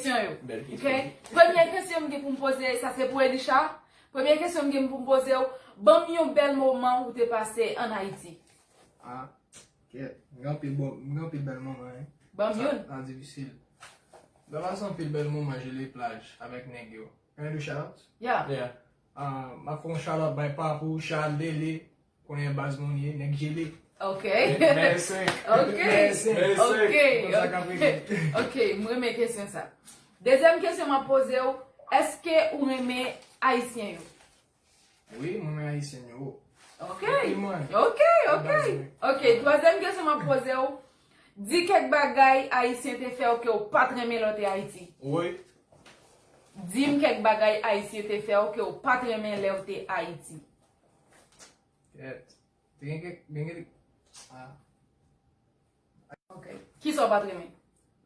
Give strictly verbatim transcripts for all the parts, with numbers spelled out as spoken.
Kesyon yo. Ok? Premye kesyon m gen pou m poze, sa se pou Elisha. Premye kesyon m gen pou m poze w, ban m yon bèl moman ou te pase ann Ayiti. Ah, kèt. M gen anpil bon, m gen anpil bèl moman, wi. Ban m youn. Sa difisil. M te pase anpil bèl moman jele plaj avèk nèg yo. Can I do shout out? Yeah. Yeah. M ap fè yon shout out bay Papou, Chad, Lele, konnen baz moun ye, nèg jele. Ok. Mèsi. Ok. Mèsi. Ok. Konn sa k ap rete. Ok, mwen renmen kesyon sa. Dezyèm kesyon m ap poze w, èske ou renmen Ayisyen yo? Wi, mwen renmen Ayisyen yo. Ok. Anpil mwen. Ok, ok. Baz mwen. Ok, twazyèm kesyon m ap poze w. Di kèk bagay Ayisyen te fè w ke w pa t renmen lè w te Ayiti. Wi. Di m kèk bagay Ayisyen te fè w ke w pa t renmen lè w te Ayiti. Kèt. Te gen kèk, gen kèk, ah. Ok. Kisa w pa t renmen?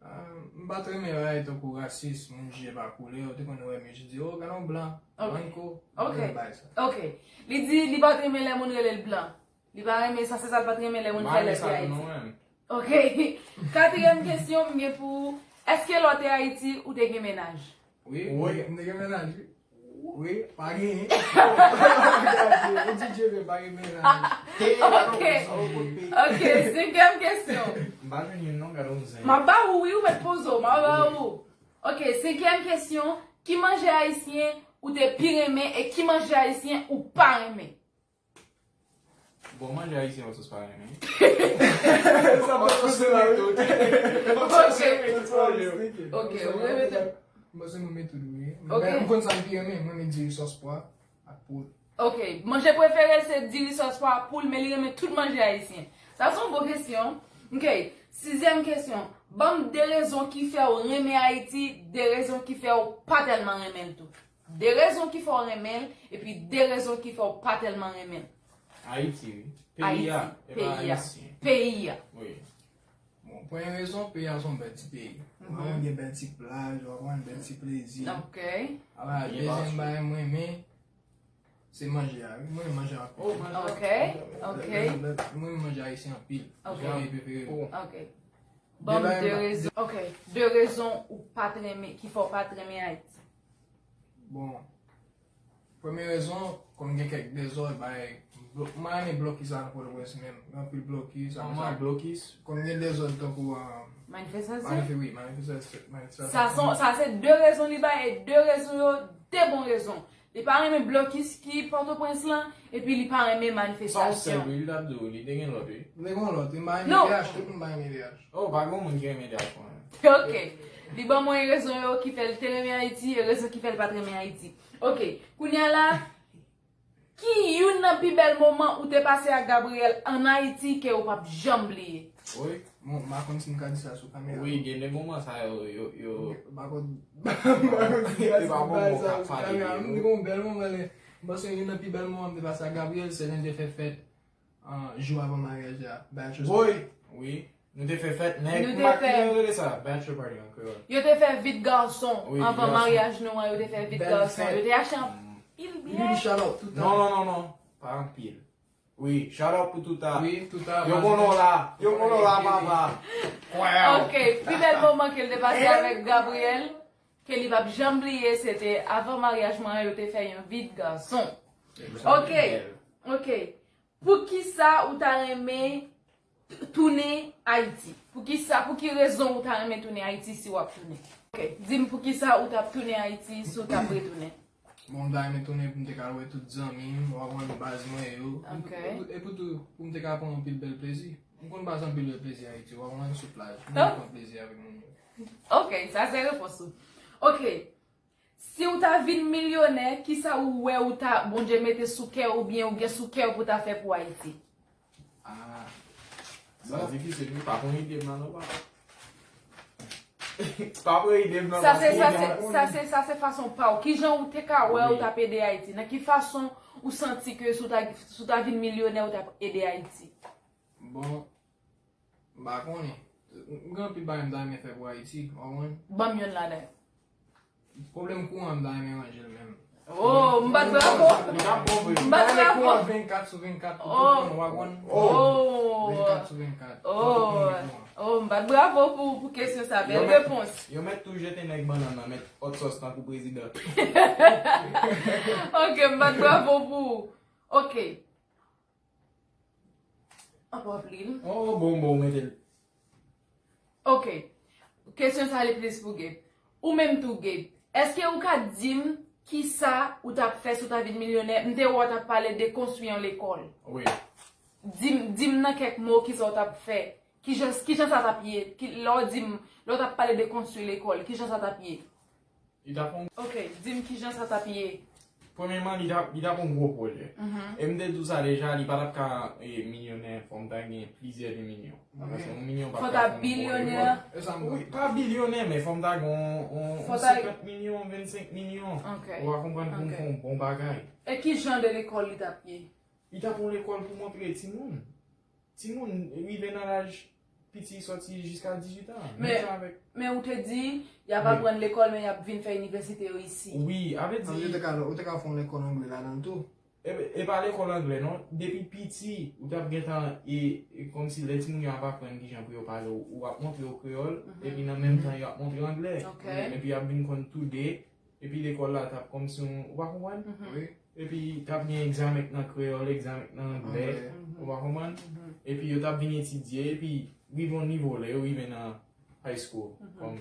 Ah, m pa t renmen bagay tankou rasis, moun jije pa koulè, ou te konn wè m, yo di, "Oh, gade yon blan, Ok. blanco." Ok. M renmen bagay sa. Ok. Li di li pa t renmen lè moun rele l blan. Li pa renmen sa, se sa l pa t renmen lè moun fè lè te Ayiti. Ok. Katriyèm kesyon m gen pou ou, èske lè w te Ayiti ou te gen mennaj? Wi, Wi. M te gen mennaj, wi. Wi, pa genyen. Ou di Dye vle pa gen mennaj. Ok. Ok, senkyèm kesyon. M pa jwenn youn non, gade yon zen. M ap ba ou wi, ou mèt poze w, m ap ba ou. Ok, senkyèm kesyon, ki manje ayisyen ou te pi renmen e ki manje ayisyen ou pa renmen? Bon, manje ayisyen ou sòs pa renmen. Sa pa sòs la, wi. Ok, ou repete. Mwen se mwen met tout wi. Ok. Men m konn sa m pi renmen, mwen met diri sòs pwa ak poul. Ok, manje prefere l se diri sòs pwa ak poul, men li renmen tout manje ayisyen. Sa se yon bon kesyon. Ok, sizyèm kesyon. Ban m de rezon ki fè w renmen Ayiti, de rezon ki fè w pa tèlman renmen l tou. De rezon ki fè w renmen l, epi de rezon ki fè w pa tèlman renmen l. Ayiti, wi. Peyi a, e pa Ayisyen. Peyi a. Wi. Bon, premye rezon, peyi a se yon bèl ti peyi. Ou gen bèl ti plaj, ou gen bèl ti plezi. Ok. Ala, dezyèm bagay mwen renmen, se manje a, wi. Mwen renmen manje a anpil. Ok, ok. Mwen renmen manje ayisyen anpil. Ok. Se manje prefere m. Ok. Ban m de rezon. Ok. De rezon ou pa t renmen, ki fè w pa t renmen Ayiti. Bon, premye rezon, kòm gen kèk dezòd, bay, m pa renmen blòkis la nan Pòtoprens menm. Gen anpil blòkis, apre sa, Manman blòkis. Kòm gen dezòd tankou, ah, Manifestasyon? Manife-, wi, manifestasyon. Sa son, sa se de rezon li bay, e de rezon yo, de bon rezon. Li pa renmen blòkis ki Pòtoprens lan, epi li pa renmen Sa yon sèl manifestasyon. Wi, li t ap di w, li te gen lòt, wi. M te gen yon lòt, wi, m pa renmen Non. V H, tout moun pa renmen V H. Oh, pa gen moun ki renmen V H mwen. Ok. Li ban mwen rezon yo ki fè l te renmen Ayiti, e rezon ki fè l pa t renmen Ayiti. Ok. Kounye a la, ki youn nan pi bèl moman ou te pase ak Gabriel ann Ayiti ke ou p ap janm bliye? Wi. Bon, m pa konn si m ka di sa sou kamera. Wi, gen de moman sa yo, yo, yo. M pa konn, m pa konn si m ka di sa sou kamera. M te gen yon bèl moman lè, m panse youn nan pi bèl moman m te pase ak Gabriel, se lè n te fè fèt, ah, jou avan maryaj la, bachelor. Boy! Wi. Nou te fè fèt, nèg. Nou M te pa fè ki jan yo rele sa, bachelor party an kreyòl. Yo te fè vit gason Wi, anvan gason. Maryaj nou an, yo te fè vit Bèl gason. fèt. Yo te achte anpil Big byè. shout out tout Non, tan. Non, non, non. Pa anpil. Wi, shout out pou tout ta. Wi, tout ta. Yo konnen w la. Yo konnen w la, papa. Kwè. Ok, pi bèl moman ke l te pase avèk Gabriel, ke li p ap janm bliye, se te avan maryaj mwen an, yo te fè yon vit gason. Ok, ok. Poukisa ou ta renmen t-, tounen Ayiti? Poukisa, pou ki rezon ou ta renmen tounen Ayiti si w ap tounen? Ok, di m poukisa ou t ap tounen Ayiti si w t ap retounen? Bon, m ta renmen tounen pou m te ka wè tout zanmi m, w ap konprann, baz mwen yo. Ok. Epi tou, pou m te ka pran anpil bèl plezi. M konn pase anpil bèl plezi Ayiti, w ap konprann, sou plaj. M konn pran plezi avèk moun yo. Ok, sa se repons ou. Ok. Si w ta vin milyonè, kisa ou wè ou ta, Bondye mete sou kè w oubyen ou gen sou kè w pou w ta fè pou Ayiti? Ah. Sa difisil, wi. Pa pran ide m nan, non, papa. Pa pran ide m nan, Sa se, paske sa ide se, m. Sa se, sa se fason pa w. Kijan ou te ka wè ou t ap ede Ayiti? Nan ki fason ou santi ke si w ta, si w ta vin milyonè, ou t ap ede Ayiti? Bon, m pa konnen. M gen anpil bagay m ta renmen fè pou Ayiti, w konprann? Ban m youn ladan yo. Pwoblèm kouran m ta renmen ranje l menm. Oh, m bat bravo. Li t ap bon vre. M bat bravo. Vennkat sou vennkat pou Oh. tout moun w ap konn. Oh. Vennkat sou vennkat. Oh. Oh, m bat bravo pou, pou kesyon sa. Bèl repons. Yo mèt tou jete nèg bannann nan, mèt hot sauce tankou prezidan. Ok, m bat bravo pou ou. Ok. Anpil. Oh, bon, bon, mete l. Ok. Kesyon sa li plis pou Gabe. Ou menm tou, Gabe. Èske ou ka di m kisa ou t ap fè si w ta vin milyonè? M te wè w t ap pale de konstwi yon lekòl. Wi. Di m, di m nan kèk mo kisa w t ap fè. Kijan, kijan sa t ap ye? Ki, lè w di m, lè w t ap pale de konstwi lekòl, kijan sa t ap ye? Li t ap yon Ok, di m kijan sa t ap ye. Premyèman, li t ap, li t ap yon gwo pwojè. E m te di w sa deja, li pa t ap ka e, milyonè, fò m ta gen plizyè de milyon. Paske yon milyon pa Fò ka ta fè yon bon bilyonè. lekòl. E sa m Wi, pa bilyonè, men fò m ta gen yon, yon, Fò yon ta- senkant milyon, vennsenk milyon. Ok. Ou va konprann pou m Ok. fè yon bon bagay. E ki jan de lekòl li t ap ye? Li t ap yon lekòl pou montre timoun. Timoun rive nan laj piti sòti jiska dizuit an. Men- Menm jan avèk. Men ou te di, y ap aprann lekòl, men y ap vin fè inivèsite yo isi. Wi, avè di. Ou te ka, ou te ka fè yon lekòl angle ladan l tou. E, e pa lekòl angle, non. Depi piti, ou t ap gentan, e, e kòmsi lè timoun yo ap aprann kijan pou yo pale, ou, ou ap montre yo kreyòl, epi nan menm tan, yo ap montre angle. Ok. Epi y ap vin konn toude, epi lekòl la t ap kòmsi yon, ou pa konprann? Wi. Epi t ap gen egzamen k nan kreyòl, egzamen k nan angle, Angle. ou pa konprann? Epi yo t ap vin etidye, epi rive yon nivo, lè yo rive nan high school, kòm,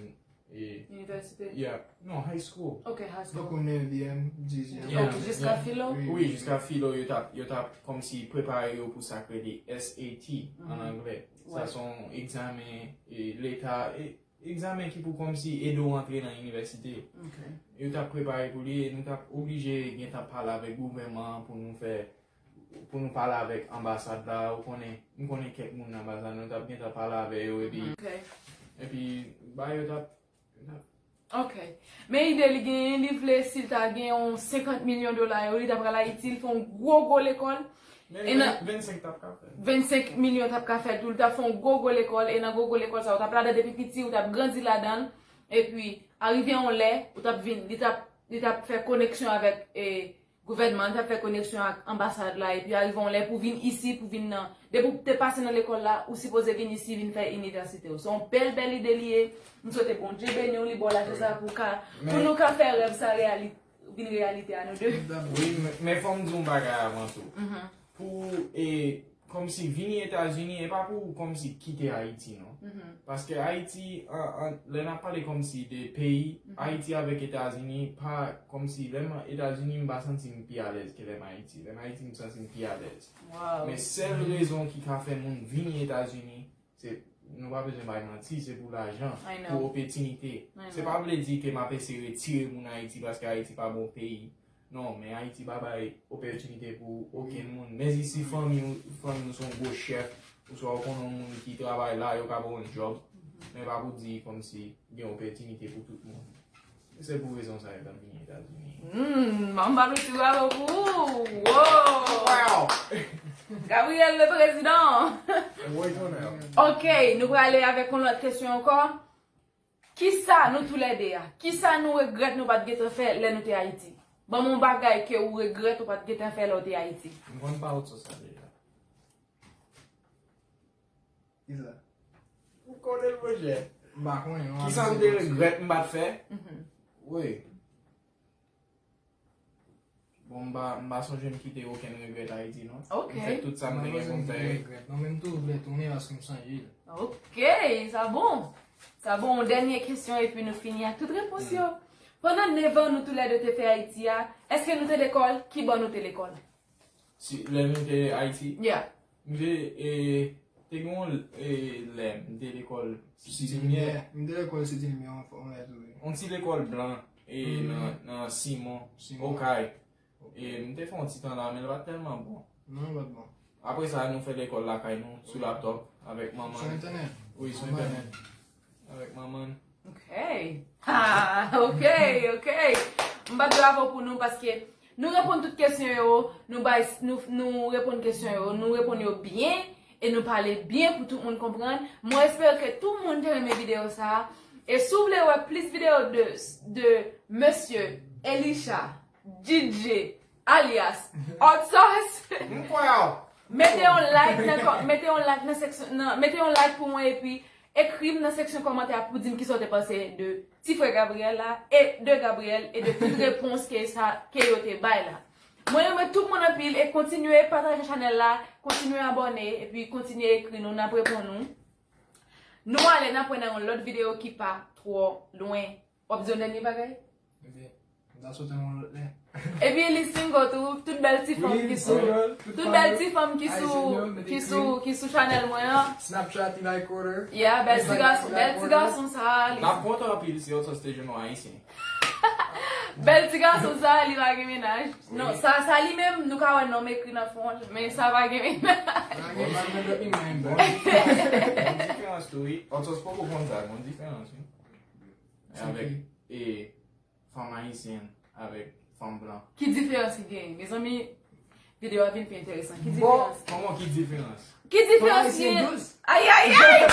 e, Inivèsite. yeah, non, high school. Ok, high school. Tankou nevyèm, dizyèm. Yeah. Ok, jiska filo. Wi. Wi, jiska filo, yo t ap, yo t ap kòmsi prepare yo pou sa k rele S A T an angle. Sa Wi. se yon egzamen e, leta, e, egzamen ki pou kòmsi ede w antre nan inivèsite. Ok. Yo t ap prepare pou li e nou t ap oblije gentan pale avèk gouvènman an pou nou fè, pou nou pale avèk anbasad la, ou konnen, m konnen kèk moun nan anbasad, nou t ap gentan pale avè yo epi, Ok. epi ba yo t ap, yo t ap Ok. Men ide li genyen, li vle si l ta gen yon senkant milyon dola yo, li ta pral Ayiti, li fè yon gwo gwo lekòl. Men E nan- vennsenk t ap ka fè. Vennsenk milyon t ap ka fè tou, li t ap fè yon gwo gwo lekòl, e nan gwo gwo lekòl sa, ou t ap ladan depi piti, ou t ap grandi ladan l, epi arive yon lè, ou t ap vin, li t ap, li t ap fè koneksyon avèk e, gouvènman, li t ap fè koneksyon ak anbasad la, epi arive yon lè pou vin isi, pou vin nan, depi w te pase nan lekòl la, ou sipoze vin isi, vin fè inivèsite w. Se yon bèl bèl ide li ye, m swete Bondye beni w, li ba w lajè sa pou ka, pou nou ka fè rèv sa reyali, vin reyalite a nou de. Wi, men, men fò m di yon bagay avan tou. Pou, e, kòmsi vini Etazini, e pa pou kòmsi kite Ayiti, non. Paske Ayiti, an, an, lè n ap pale kòmsi de peyi, Ayiti avèk Etazini, pa kòmsi, lè m Etazini, m pa santi m pi alèz ke lè m Ayiti. Lè m Ayiti, m santi m pi alèz. Wow. Men sèl rezon ki ka fè moun vini Etazini, se, nou pa bezwen bay manti, se pou lajan, I know. Pou opòtinite. I know. Se pa vle di ke m ap eseye retire moun Ayiti paske Ayiti pa bon peyi. Non, men Ayiti pa bay opòtinite pou okenn moun. Menm si fanmi w, fanmi w se yon gwo chèf, oswa w konnen yon moun ki travay la, yo ka ba w yon djòb, men pa pou di kòmsi gen opòtinite pou tout moun. Se pou rezon sa yo t ap vini Etazini. Hmm, m ap bat yon ti bravo pou ou. Wow! Wow! Gabriel le président! Woy tonè. Ok, nou prale avèk yon lòt kesyon ankò. Kisa nou toulède a? Kisa nou regrèt nou pa t gentan fè lè nou te Ayiti? Ban m yon bagay ke ou regrèt ou pa t gentan fè lè w te Ayiti. M konn pa wot sou sa deja. Kisa? Ou konnen l, monchè. M pa konnen, non. Kisa m te regrèt m pa t fè? Wi. Bon, m pa, m pa sonje m kite okenn regrèt Ayiti, non. Ok. M fè tout sa m te gen pou m fè. Regrèt. Non, men m toujou vle tounen paske m sonje l. Ok, sa bon. Sa bon, yon dènye kesyon epi nou fini ak tout repons yo. Pandan nèf an nou toulède te fè Ayiti a, èske nou te lekòl? Ki bò nou te lekòl? Si, lè nou te Ayiti, Yeah. m te, e, te gen yon, e, lè m te lekòl Siti Limyè. M te lekòl Siti Limyè, yon fò, yon lè tou, wi. Yon ti lekòl blan, e, Mm. nan, nan Simon, Simon. Okay. E, m te fè yon ti tan la, men l pa t tèlman bon. Non, l pa t bon. Apre sa, nou fè lekòl lakay nou, sou laptop, avèk manman. Sou entènèt. Wi, sou Manman. entènèt. Avèk manman. Ok. Ah, ok, ok. M bat bravo pou nou paske nou reponn tout kesyon yo, nou bay, nou, nou reponn kesyon yo, nou reponn yo byen e nou pale byen pou tout moun konprann. Mwen espere ke tout moun te renmen videyo sa a. E si w vle wè plis videyo de, de mesye Elisha, Djidje, alyas Hot Sauce. Mete yon like nan kò- mete yon like nan seksyon nan mete yon like pou mwen epi ekri m nan seksyon kòmantè pou di m kisa w te panse de ti frè Gabriel la e de Gabriel e de tout repons ke sa ke yo te bay la. Mwen renmen tout moun anpil e kontinye pataje chanèl la, kontinye abòne epi kontinye ekri nou, n ap reponn nou. Nou ale n ap wè nan yon lòt videyo ki pa twò lwen. W ap di yon dènye bagay? Ebyen, m ta sot nan yon lòt lè. Epi li single tou, tout bèl ti fanm ki sou tout bèl ti fanm ki sou ki sou ki sou chanèl mwen an. Snapchat, Eli Quarter. Yeah, bèl ti gason, bèl ti gason sa li. M ap kontan anpil si Hot Sauce te jwenn yon ayisyen. Bèl ti gason sa li pa gen mennaj. Non, sa sa li menm nou ka wè non m ekri nan fon l, men sa pa gen mennaj. Nage pa nan dòt ni mwen. Bon diferans tou wi. Hot Sauce poko konn sa, bon diferans wi. Avèk e fanm ayisyen avèk fanm blan. Ki diferans ki genyen? Mezanmi, videyo a vin pi enteresan. Ki diferans? Kòman ki diferans? Ki diferans ki genyen? Ay, ay, ay!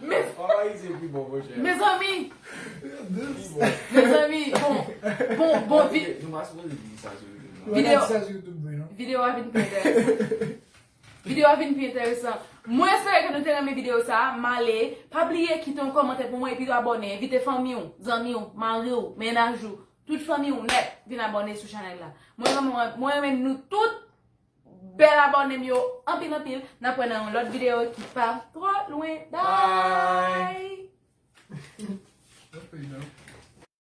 Men, Fanm ayisyen pi bon, monchè. Mezanmi, Pi bon. Mezanmi, bon, bon, bon, vi- Nou pa sipoze di sa sou YouTube, non. Videyo- Sa sou YouTube vre non. Videyo a vin pi enteresan. Videyo a vin pi enteresan. Mwen espere ke nou te renmen videyo sa a. M ale. Pa bliye kite yon kòmantè pou mwen epi abòne. Envite fanmi w, zanmi w, mari w, mennaj ou, tout fanmi w nèt vin abòne sou chanèl la. Mwen renmen mwen renmen nou tout. Bèl abòne m yo anpil anpil. N ap wè nan yon lòt videyo ki pa twò lwen. Bye! Ok, non.